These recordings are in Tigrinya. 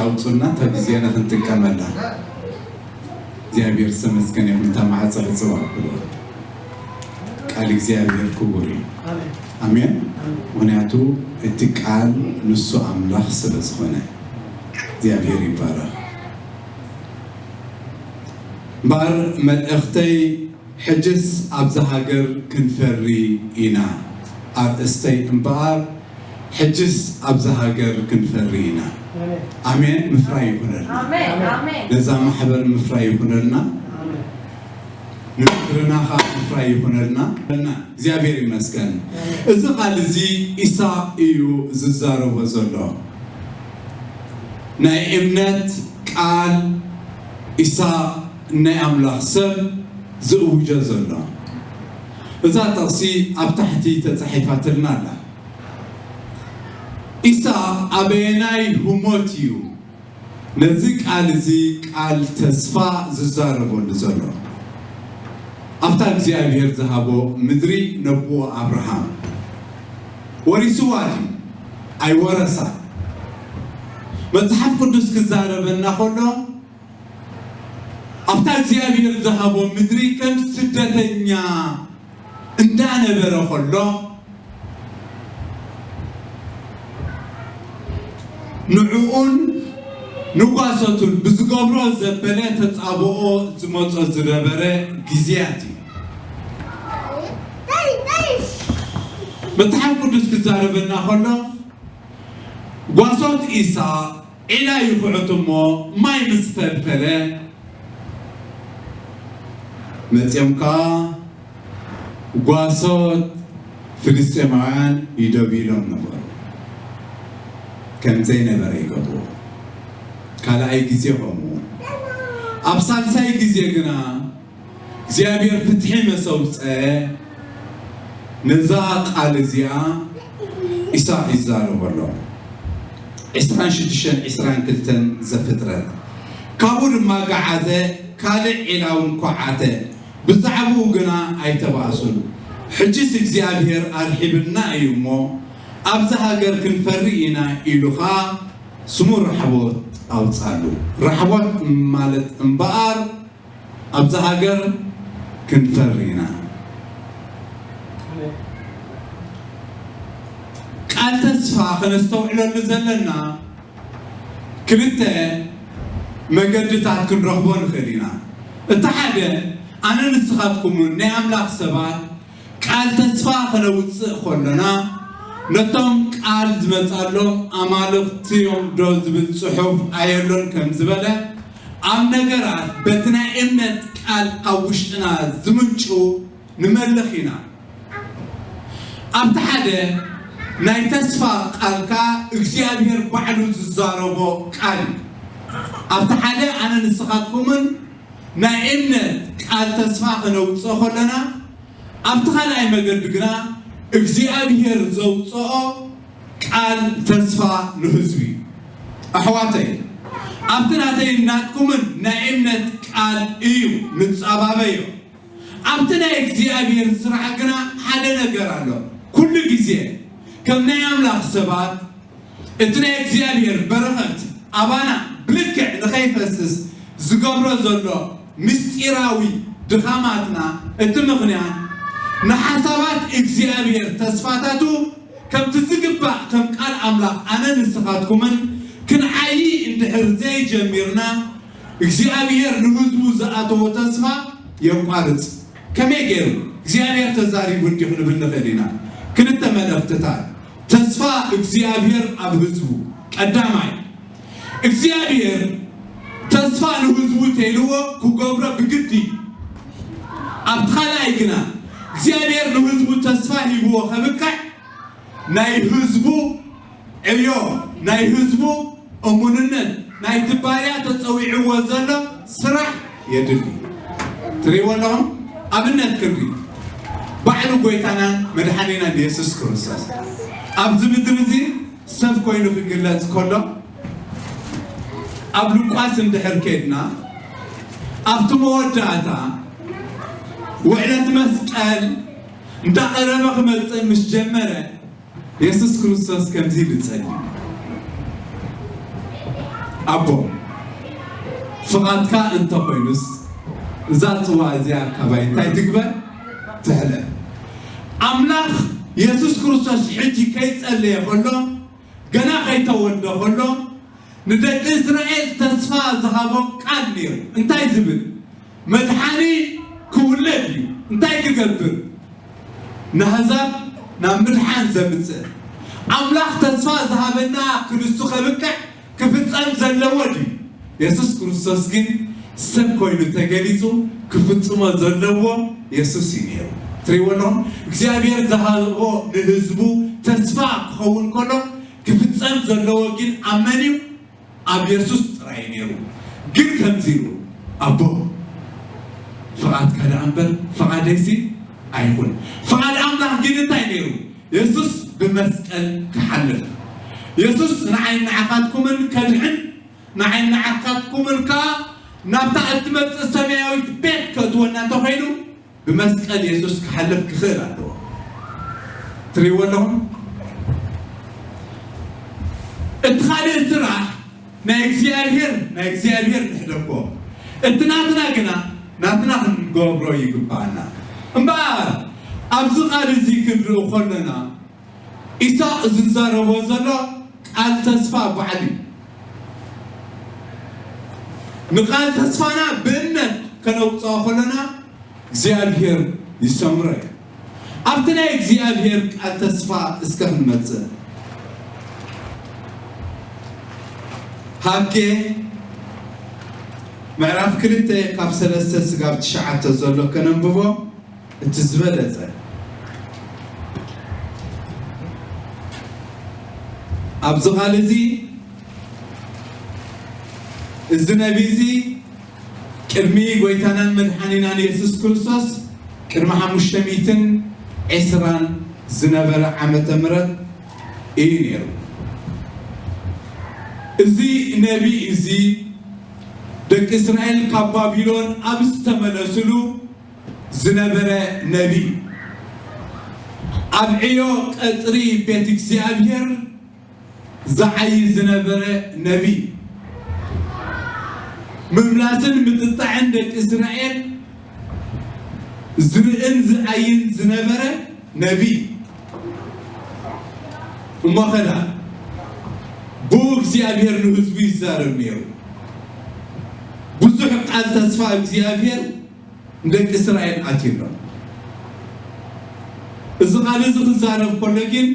ኣውፁና፣ እታ ግዜና ክንጥቀመላ። እግዚኣብሔር ዝተመስገነ ይኹን። እታ ማዕፀ ዕፅዋ ኣብልዋ። ቃል እግዚኣብሔር ክቡር እዩ። ኣሜን። ኣሜን። ኣሜን። ምኽንያቱ እቲ ቃል ንሱ ኣምላኽ ስለ ዝኾነ እግዚኣብሔር ይባረኽ። እምበኣር መልእኽተይ ሕጅስ ኣብዛ ሃገር ክንፈሪ ኢና። ኣርእስተይ እምበኣር ሕጅስ ኣብዛ ሃገር ክንፈሪ ኢና። ኣሜን። ኣሜን። ምፍራይ ይኹነልና። ኣሜን። ኣሜን። ነዛ ማሕበር ምፍራይ ይኹነልና። ኣሜን። ንምድርና ኸዓ ምፍራይ ይኹነልና። እግዚኣብሔር ይመስገን። ኣሜን። እዚ ቃል እዚ ኢሳቕ እዩ ዝዛረቦ ዘሎ። ናይ እምነት ቃል ኢሳቕ ናይ ኣምላኽ ሰብ ዝእውጆ ዘሎ። እዛ ጥቕሲ ኣብ ታሕቲ ተጻሒፋትልና ኣላ። ኢሳቕ ኣበየናይ ህሞት እዩ ነዚ ቃል እዚ ቃል ተስፋ ዝዛረበሉ ዘሎ? ኣብታ እግዚኣብሔር ዝሃቦ ምድሪ ነቦኡ ኣብርሃም ወሪስዋ ድዩ? ኣይወረሳ። መጽሓፍ ቅዱስ ክዛረበና ከሎ ኣብታ እግዚኣብሔር ዝሃቦ ምድሪ ከም ስደተኛ እንዳነበረ ከሎ ንዕኡን ንጓሶቱን ብዝገብሮ ዘበለ ተጻብኦ ዝመጾ ዝነበረ ግዜያት እዩ። መጽሓፍ ቅዱስ ክዛረበና ከሎ ጓሶት ኢሳቕ ዒላ ይኹዕት እሞ ማይ ምስ ፈልፈለ መጺኦም ከኣ ጓሶት ፍልስጤማውያን ይደብዩሎም ነበሩ። ከም ዘይነበረ ይገብርዎ። ካልኣይ ግዜ ከምኡ። ኣብ ሳልሳይ ግዜ ግና እግዚኣብሔር ፍትሒ መሰውፀ ነዛ ቃል እዚኣ ኢሳቕ ይዛረቦ ኣሎ። ዕስራን ሽዱሽተን ዕስራን ክልተን ዘፍጥረት። ካብኡ ድማ ገዓዘ፣ ካልእ ዒላውን ኳዓተ፣ ብዛዕባኡ ግና ኣይተባእሱን። ሕጅስ እግዚኣብሔር ኣርሒብና እዩ እሞ፣ ኣብዚ ሃገር ክንፈሪ ኢና ኢሉ ኸኣ ስሙ ራሕቦት ኣውጻሉ። ራሕቦት ማለት እምበኣር ኣብዛ ሃገር ክንፈሪ ኢና። ቃል ተስፋ ከነስተውዕለሉ ዘለና ክልተ መገድታት ክንረኽቦ ንኽእል ኢና። እቲ ሓደ፣ ኣነ ንስኻትኩምን ናይ ኣምላኽ ሰባት ቃል ተስፋ ከነውፅእ ከሎና፣ ነቶም ቃል ዝመፃሎም ኣማልኽቲ እዮም ዶ ዝብል ፅሑፍ ኣየሎን ከም ዝበለ፣ ኣብ ነገራት በቲ ናይ እምነት ቃል ካብ ውሽጥና ዝምንጩ ንመልኽ ኢና። ኣብቲ ሓደ ናይ ተስፋ ቃል ከኣ እግዚኣብሔር ባዕሉ ዝዛረቦ ቃል እዩ። ኣብቲ ሓደ ኣነ ንስኻትኩምን ናይ እምነት ቃል ተስፋ ከነውፅኦ ከለና፣ ኣብቲ ካልኣይ መገዲ ግና እግዚኣብሔር ዘውፅኦ ቃል ተስፋ ንህዝቢ እዩ። ኣሕዋተይ፣ ኣብቲ ናተይ ናትኩምን ናይ እምነት ቃል እዩ፣ ንጻባበዮ። ኣብቲ ናይ እግዚኣብሔር ስራሕ ግና ሓደ ነገር ኣሎ። ኩሉ ግዜ ከም ናይ ኣምላኽ ሰባት እቲ ናይ እግዚኣብሔር በረኸት ኣባና ብልክዕ ንኸይፈስስ ዝገብሮ ዘሎ ምስጢራዊ ድኻማትና፣ እቲ ምኽንያት ንሓሳባት እግዚኣብሔር ተስፋታቱ ከምቲ ዝግባእ ከም ቃል ኣምላኽ ኣነ ንስኻትኩምን ክንዓዪ እንድሕር ዘይጀሚርና፣ እግዚኣብሔር ንህዝቡ ዝኣተዎ ተስፋ የቋርጽ። ከመይ ገይሩ እግዚኣብሔር ተዛሪቡ እንዲዩ ክንብል ንኽእል ኢና። ክልተ መልእኽትታት። ተስፋ እግዚኣብሔር ኣብ ህዝቡ። ቀዳማይ፣ እግዚኣብሔር ተስፋ ንህዝቡ ተይልዎ ክገብሮ ብግዲ። ኣብቲ ካልኣይ ግና እግዚኣብሔር ንህዝቡ ተስፋ ሂብዎ ከብቅዕ ናይ ህዝቡ ዕዮ፣ ናይ ህዝቡ እሙንነት፣ ናይቲ ባርያ ተጸዊዕዎ ዘሎ ስራሕ የድሊ። ትርእይዎ ኣለኹም? ኣብነት ክንሪ። ባዕሉ ጎይታናን መድሓኒናን የሱስ ክርስቶስ ኣብዚ ምድሪ እዚ ሰብ ኮይኑ ክግለጽ ከሎ፣ ኣብ ሉቃስ እንድሕር ከድና፣ ኣብቲ መወዳእታ ውዕለት መስቀል እንዳቐረበ ክመጽእ ምስ ጀመረ፣ የሱስ ክርስቶስ ከምዚ ኢሉ ጸልዩ። ኣቦ፣ ፍቓድካ እንተኾይኑስ፣ እዛ ጽዋ እዚኣ ካባይ እንታይ ትግበር? ትሕለፍ። ኣምላኽ የሱስ ክርስቶስ ሕጂ ከይጸለየ ከሎ፣ ገና ከይተወልደ ከሎ፣ ንደቂ እስራኤል ተስፋ ዝሃቦም ቃል ነይሩ። እንታይ ዝብል? መድሓኒ ክውለድ እዩ። እንታይ ክገብር? ንኣህዛብ ናብ ምድሓን ዘምጽእ። ኣምላኽ ተስፋ ዝሃበና ክንሱ ከብቅዕ ክፍጸም ዘለዎ ድዩ? የሱስ ክርስቶስ ግን ሰብ ኮይኑ ተገሊጹ ክፍጽሞ ዘለዎ የሱስ እዩ ነይሩ። ትሪእዎ ኣለኹም? እግዚኣብሔር ዝሃቦ ንህዝቡ ተስፋ ክኸውን ከሎ ክፍጸም ዘለዎ ግን ኣብ መን እዩ? ኣብ የሱስ ጥራይ ነይሩ። ግን ከምዚ ኢሉ፣ ኣቦ፣ ፍቓድካ ደኣ እምበር ፍቓደይሲ ኣይኹን። ፍቓድ ኣምላኽ ግን እንታይ ነይሩ? የሱስ ብመስቀል ክሓልፍ። የሱስ ንዓይ ንዓኻትኩምን ከድሕን፣ ንዓይ ንዓኻትኩምን ከኣ ናብታ እትመጽእ ሰማያዊት ቤት ከእትወና እንተኾይኑ፣ ብመስቀል የሱስ ክሓልፍ ክኽእል ኣለዎ። ትሪእዎ ኣለኹም? እቲ ካልእ ስራሕ ናይ እግዚኣብሔር፣ ናይ እግዚኣብሔር ንሕደጎ። እቲ ናትና ግና ናትና ክንገብሮ ይግባኣና። እምበኣር ኣብዚ ቃል እዚ ክንርኢ ከለና ኢሳቕ ዝዛረቦ ዘሎ ቃል ተስፋ ባዕሉ እዩ። ንቃል ተስፋና ብእምነት ከነውፅኦ ከለና እግዚኣብሔር ይሰምሮ እዩ። ኣብቲ ናይ እግዚኣብሔር ቃል ተስፋ እስከ ክንመፅእ። ሃጌ ምዕራፍ ክልተ ካብ ሰለስተ ስጋብ ትሽዓተ ዘሎ ከነንብቦ። እቲ ዝበለጸ ኣብዚ ቃል እዚ እዚ ነቢ እዚ ቅድሚ ጎይታናን መድሓኒናን የሱስ ክርስቶስ ቅድሚ ሓሙሽተ ሚእትን ዕስራን ዝነበረ ዓመተ ምህረት እዩ ነይሩ። እዚ ነቢ እዚ ደቂ እስራኤል ካብ ባቢሎን ኣብ ዝተመለሱሉ ዝነበረ ነቢ፣ ኣብ ዕዮ ቀጽሪ ቤት እግዚኣብሔር ዝዓዪ ዝነበረ ነቢ፣ ምምላስን ምጥጣዕን ደቂ እስራኤል ዝርእን ዝዓይን ዝነበረ ነቢ። እሞ ኸዳ ብኡ እግዚኣብሔር ንህዝቡ ይዛረብ ነይሩ። ብዙሕ ቃል ተስፋ እግዚኣብሔር ንደቂ እስራኤል ኣትዩሎም። እዚ ቃል እዚ ክዛረብ ከሎ ግን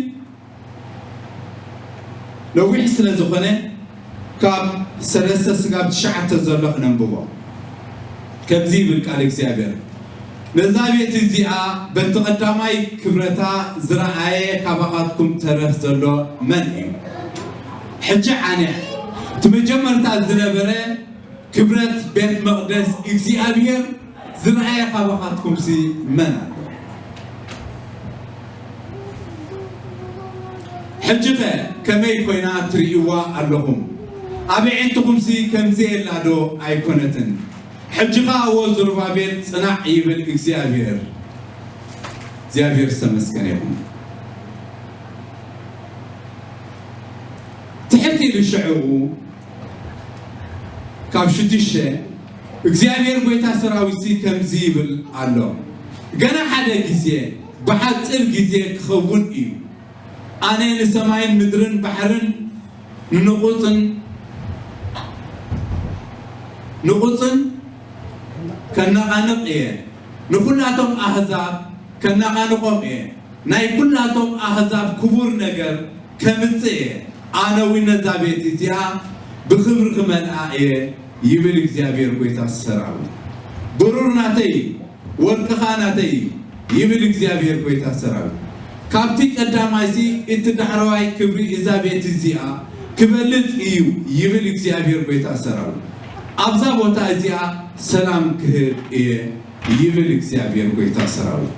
ነዊሕ ስለ ዝኾነ ካብ ሰለስተ ስጋብ ትሽዓተ ዘሎ ክነንብቦ። ከምዚ ይብል ቃል እግዚኣብሔር፣ ነዛ ቤት እዚኣ በቲ ቀዳማይ ክብረታ ዝረኣየ ካባኻትኩም ተረፍ ዘሎ መን እዩ? ሕጂ ኣነ እቲ መጀመርታ ዝነበረ ክብረት ቤት መቕደስ እግዚኣብሔር ዝረኣየ ካባኻትኩምሲ መን ኣሎ? ሕጂኸ ከመይ ኮይና ትርእይዋ ኣለኹም? ኣብ ኣዒንትኹምሲ ከምዚ የላ ዶ ኣይኮነትን? ሕጂ ኸኣ እወ ዙርባቤል ጽናዕ ይብል እግዚኣብሔር። እግዚኣብሔር ዝተመስገነ ይኹን። ትሕት ኢሉ ሽዕኡ ካብ ሽዱሽተ እግዚኣብሔር ጎይታ ሰራዊትሲ ከምዚ ይብል ኣሎ፣ ገና ሓደ ግዜ ብሓጺር ግዜ ክኸውን እዩ። ኣነ ንሰማይን ምድርን ባሕርን ንንቑጽን ንቑጽን ከነቓንቕ እየ፣ ንኹላቶም ኣህዛብ ከነቓንቖም እየ። ናይ ኩላቶም ኣህዛብ ክቡር ነገር ከምጽእ እየ። ኣነ እውን ነዛ ቤት እዚኣ ብኽብሪ ክመልኣ እየ ይብል እግዚኣብሔር ጐይታ ሰራዊት። ብሩር ናተይ እዩ፣ ወርቂ ኸኣ ናተይ እዩ ይብል እግዚኣብሔር ጐይታ ሰራዊት። ካብቲ ቀዳማይሲ እቲ ዳሕረዋይ ክብሪ እዛ ቤት እዚኣ ክበልጽ እዩ ይብል እግዚኣብሔር ጐይታ ሰራዊት። ኣብዛ ቦታ እዚኣ ሰላም ክህብ እየ ይብል እግዚኣብሔር ጐይታ ሰራዊት፣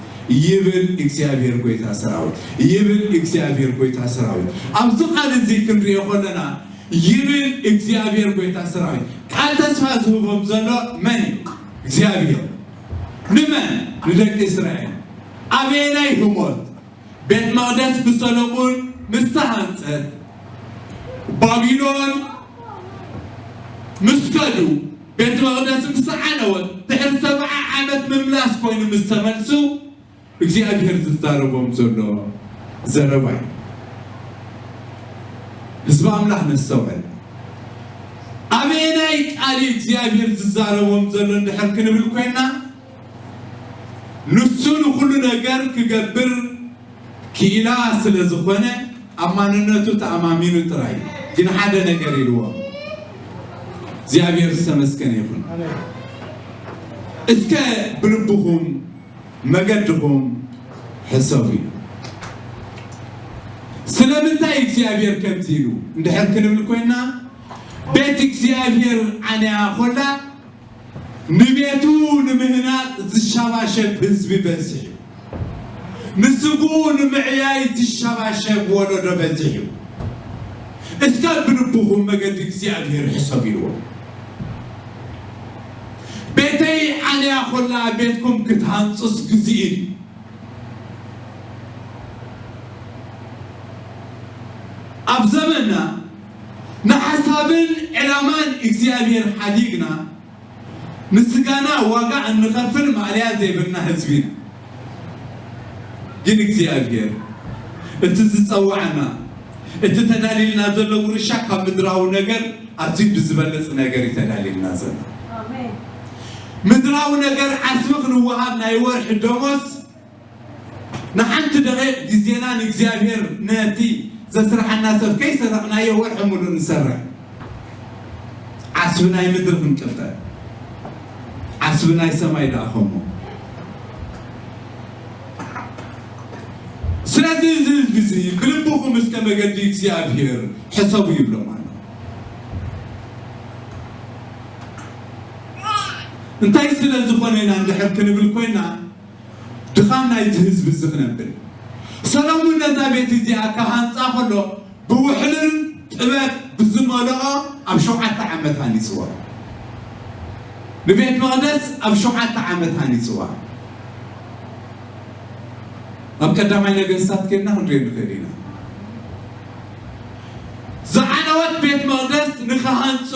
ይብል እግዚኣብሔር ጐይታ ሰራዊት፣ ይብል እግዚኣብሔር ጐይታ ሰራዊት። ኣብዚ ቃል እዚ ክንሪኦ ከለና ይብል እግዚኣብሔር ጐይታ ሰራዊት። ቃል ተስፋ ዝህቦም ዘሎ መን እዩ? እግዚኣብሔር። ንመን? ንደቂ እስራኤል። ኣበየናይ ህሞት? ቤት መቕደስ ብሰሎሞን ምስ ተሃንጸት፣ ባቢሎን ምስ ከዱ፣ ቤት መቕደስ ምስ ዓነወ፣ ድሕሪ ሰብዓ ዓመት ምምላስ ኮይኑ ምስ ተመልሱ፣ እግዚኣብሔር ዝዛረቦም ዘሎ ዘረባ እዩ። ህዝቢ ኣምላኽ ነስተውዕል። ኣበየናይ ቃል እዩ እግዚኣብሔር ዝዛረቦም ዘሎ እንድሕር ክንብል ኮይና፣ ንሱ ንኹሉ ነገር ክገብር ክኢላ ስለ ዝኾነ፣ ኣብ ማንነቱ ተኣማሚኑ ጥራይ። ግን ሓደ ነገር ኢልዎ፣ እግዚኣብሔር ዝተመስገነ ይኹን። እስከ ብልብኹም መገድኹም ሕሰቡ እዩ። ስለምንታይ እግዚኣብሔር ከምዚ ኢሉ እንድሕር ክንብል ኮይና፣ ቤት እግዚኣብሔር ዓንያ ኾላ፣ ንቤቱ ንምህናጽ ዝሸባሸብ ህዝቢ በዚሕ እዩ። ንስግኡ ንምዕያይ ዝሸባሸብ ወለዶ በዚሕ እዩ። እስከ ብልብኹም መገዲ እግዚኣብሔር ሕሰቡ ኢልዎ። ቤተይ ዓንያ ኾላ ቤትኩም ክትሃንጹስ ግዜ እዩ። ኣብ ዘመንና ንሓሳብን ዕላማን እግዚኣብሔር ሓዲግና ንስጋና ዋጋ እንኸፍል ማእለያ ዘይብልና ህዝቢ ኢና። ግን እግዚኣብሔር እቲ ዝጸዋዕና፣ እቲ ተዳልዩልና ዘሎ ውርሻ ካብ ምድራዊ ነገር ኣዝዩ ብዝበልጽ ነገር እዩ ተዳልዩልና ዘሎ። ኣሜን። ምድራዊ ነገር ዓስቢ ክንወሃብ ናይ ወርሒ ደሞዝ ንሓንቲ ደቂቕ ግዜና ንእግዚኣብሔር ነቲ ዘስርሓና ሰብ ከይሰረቕናዮ ወርሒ ሙሉእ ንሰርሕ። ዓስቢ ናይ ምድሪ ክንቅበል፣ ዓስቢ ናይ ሰማይ ደኣ ከምኡ። ስለዚ እዚ ህዝቢ እዚ ብልብኹም እስከ መገዲ እግዚኣብሔር ሕሰቡ ይብሎም ኣሎ። እንታይ ስለ ዝኾነ ኢና እንድሕር ክንብል ኮይና፣ ድኻም ናይቲ ህዝቢ እዚ ክነብል። ሰሎሙን ነዛ ቤት እዚኣ ክሃንጻ ከሎ ብውሕሉል ጥበብ ብዝመልኦ ኣብ ሸውዓተ ዓመት ሃኒጽዋ። ንቤት መቕደስ ኣብ ሸውዓተ ዓመት ሃኒጽዋ። ኣብ ቀዳማይ ነገስታት ኬድና ክንሪኦ ንኽእል ኢና። ዝዓነወት ቤት መቕደስ ንኽሃንጹ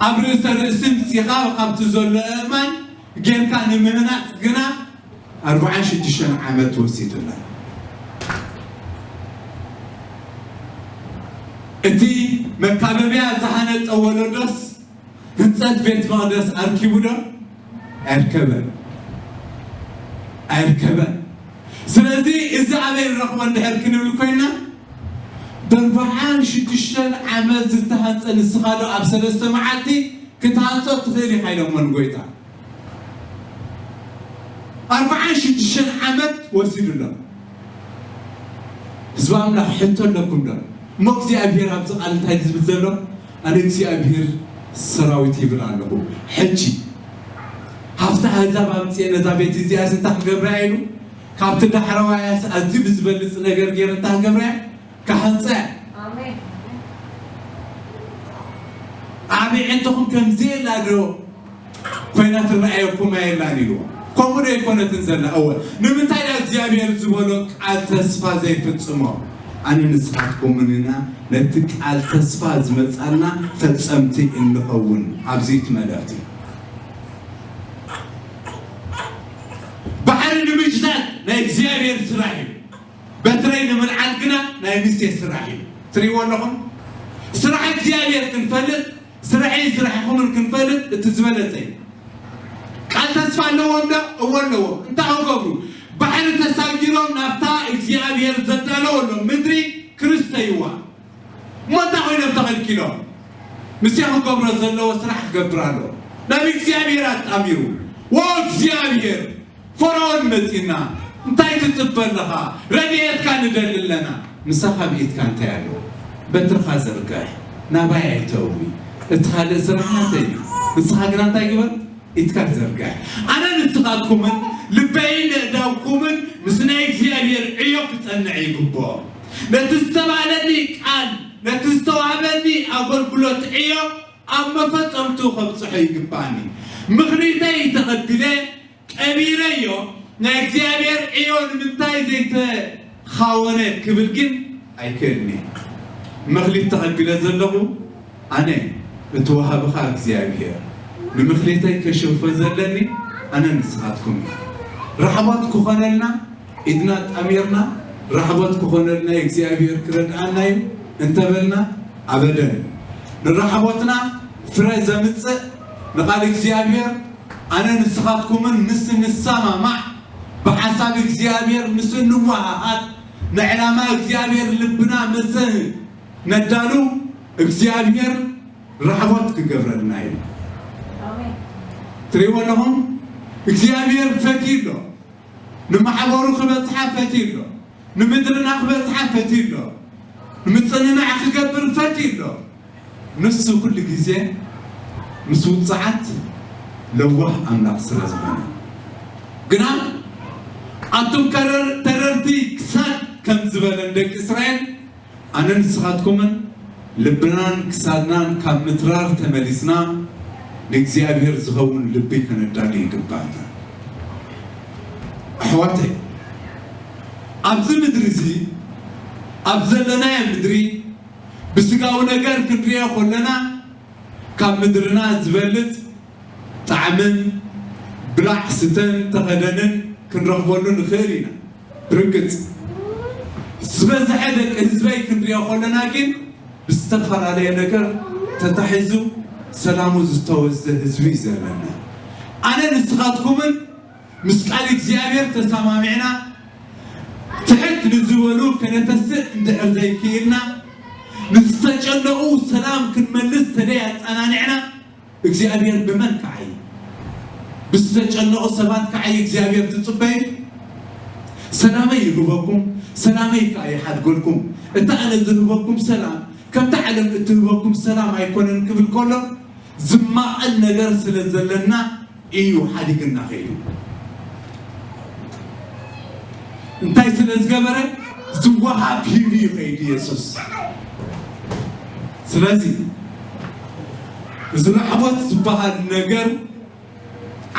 ኣብ ርእሰ ርእሲ ምጺኻ ካብቲ ዘሎ እእማን ጌርካ ንምህናጽ ግና ኣርብዓን ሽዱሽተን ዓመት ወሲዱላ። እቲ መካበብያ ዝሃነጸ ወለዶስ ህንጸት ቤት መቕደስ ኣርኪቡ ዶ? ኣየርከበን። ኣየርከበን። ስለዚ እዚ ኣበይ ንረኽቦ እንድሕር ክንብል ኮይና፣ ብኣርብዓን ሽዱሽተን ዓመት ዝተሃንጸ ንስኻ ዶ ኣብ ሰለስተ መዓልቲ ክትሃንጾ ትኽእል ኢኻ ኢሎሞ ንጎይታ። ኣርብዓን ሽዱሽተን ዓመት ወሲዱሎም። ህዝቢ ኣምላኽ ሕቶ ኣለኩም ዶ? እሞ እግዚኣብሔር ኣብዚ ቃል እንታይ ዝብል ዘሎ? ኣነ እግዚኣብሔር ሰራዊት ይብል ኣለኹ። ሕጂ ሃፍቲ ኣህዛብ ኣምፅኤ ነዛ ቤት እዚኣስ እንታይ ክገብራ ኢሉ ካብቲ ዳሕረዋያስ ኣዝዩ ብዝበልፅ ነገር ገይረ እንታይ ክገብራ? ክሃንፀ። ኣሜን። ኣብ ኣዒንትኹም ከምዚ የላ ዶ ኮይና ትረኣየኩም ኣየላን ኢልዎ። ከምኡ ዶ ኣይኮነትን ዘላ? እወ። ንምንታይ ዳ እግዚኣብሔር ዝበሎ ቃል ተስፋ ዘይፍጽሞ? ኣነ ንስኻትኩምን ኢና ነቲ ቃል ተስፋ ዝመጻልና ፈጸምቲ እንኸውን። ኣብዚ እቲ መልእኽቲ። ባሕሪ ንምጅዳድ ናይ እግዚኣብሔር ስራሕ እዩ። በትረይ ንምልዓል ግና ናይ ሙሴ ስራሕ እዩ። ትርእይዎ ኣለኹም? ስራሕ እግዚኣብሔር ክንፈልጥ፣ ስራሐይ ስራሕኹምን ክንፈልጥ እቲ ዝበለጸ እዩ። ቃል ተስፋ ኣለዎም ዶ? እወ ኣለዎም። እንታይ ክገብሩ? ባሕሪ ተሳጊሮም ናብታ እግዚኣብሔር ዘዳለወሎም ምድሪ ክስተይዋ። እሞ እንታይ ኮይኖም ተኸልኪሎም? ሙሴ ክገብሮ ዘለዎ ስራሕ ክገብር ኣለዎ። ናብ እግዚኣብሔር ኣጣሚሩ። ዎ እግዚኣብሔር፣ ፈርዖን መጺና፣ እንታይ ትጽበ ኣለኻ? ረድኤትካ ንደሊ ኣለና። ምሳኻ ኣብ ኢድካ እንታይ ኣሎ? በትርኻ ዘርጋሕ፣ ናባይ ኣይተእዊ። እቲ ካልእ ስራሕ ናተይ እዩ። ንስኻ ግና እንታይ ግበር? ኢድካ ዘርጋሕ። ኣነ ንስኻትኩምን ልበይን ኣእዳውኩምን ምስ ናይ እግዚኣብሔር ዕዮ ክጸንዕ ይግብኦ። ነቲ ዝተባህለኒ ቃል፣ ነቲ ዝተዋህበኒ ኣገልግሎት ዕዮ ኣብ መፈጸምቱ ከብጽሖ ይግባኣኒ። ምኽኒተይ ተቐቢለ ቀቢረዮ፣ ናይ እግዚኣብሔር ዕዮ ንምንታይ ዘይተኻወነ ክብል ግን ኣይክእልን እየ። መኽሊት ተቐቢለ ዘለኹ ኣነ፣ እቲ ወሃቢ ኸኣ እግዚኣብሔር። ንምኽሊተይ ከሽርፎ ዘለኒ ኣነ ንስኻትኩም እዩ። ራሕቦት ክኾነልና ኢድና ጣሚርና፣ ራሕቦት ክኾነልና እግዚኣብሔር ክረድኣና እዩ እንተበልና፣ ኣበደን። ንራሕቦትና ፍረ ዘምጽእ ንቓል እግዚኣብሔር ኣነ ንስኻትኩምን ምስ ንሰማማዕ፣ ብሓሳብ እግዚኣብሔር ምስ እንወሃሃድ፣ ንዕላማ እግዚኣብሔር ልብና ምስ ነዳሉ፣ እግዚኣብሔር ራሕቦት ክገብረልና እዩ። ትሪእዎ ኣለኹም? እግዚኣብሔር ፈትዩ ኣሎ። ንማሕበሩ ክበጽሓ ፈትዩ ኣሎ። ንምድርና ክበጽሓ ፈትዩ ኣሎ። ንምጽንናዕ ክገብር ፈትዩ ኣሎ። ንሱ ኩሉ ግዜ ምስ ውጽዓት ለዋህ ኣምላኽ ስለ ዝኾነ። ግና ኣቱም ከረር-፣ ተረርቲ ክሳድ ከም ዝበለን ደቂ እስራኤል፣ ኣነ ንስኻትኩምን ልብናን ክሳድናን ካብ ምትራር ተመሊስና፣ ንእግዚኣብሔር ዝኸውን ልቢ ከነዳሊ ይግባእና። ኣሕዋተይ፣ ኣብዚ ምድሪ እዚ፣ ኣብ ዘለናዮ ምድሪ፣ ብስጋዊ ነገር ክንሪኦ ከለና፣ ካብ ምድርና ዝበልጽ ጣዕምን ብላዕ ስተን ተኸደንን ክንረኽበሉ ንኽእል ኢና። ብርግጽ፣ ዝበዝሐ ደቂ ህዝበይ ክንሪኦ ከለና ግን፣ ብዝተፈላለየ ነገር ተታሒዙ ሰላሙ ዝተወስደ ህዝቢ እዩ ዘለና። ኣነ ንስኻትኩምን ምስ ቃል እግዚኣብሔር ተሰማሚዕና፣ ትሕት ንዝበሉ ከነተስእ እንድሕር ዘይክኢልና፣ ንዝተጨነቑ ሰላም ክንመልስ ተደይ ኣጸናኒዕና፣ እግዚኣብሔር ብመን ከዓ እዩ? ብዝተጨነቑ ሰባት ከዓ እዩ እግዚኣብሔር ዝጽበዩ? ሰላመይ ይህበኩም፣ ሰላመይ ከዓ ይሓድገልኩም። እታ ኣነ ዝህበኩም ሰላም፣ ከምታ ዓለም እትህበኩም ሰላም ኣይኮነን ክብል ከሎ፣ ዝማቐል ነገር ስለ ዘለና እዩ ሓዲግና ከይዱ። እንታይ ስለ ዝገበረ? ዝወሃብ ሂቡ እዩ ከይዱ የሱስ። ስለዚ፣ እዚ ራሕቦት ዝበሃል ነገር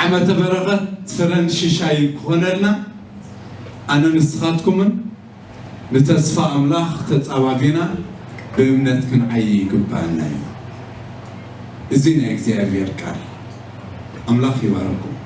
ዓመተ በረኸት ፍረን ሽሻይ ክኾነልና፣ ኣነ ንስኻትኩምን ንተስፋ ኣምላኽ ተጻባቢና ብእምነት ክንዓይ ይግባኣና እዩ። እዚ ናይ እግዚኣብሔር ቃል። ኣምላኽ ይባረኩም።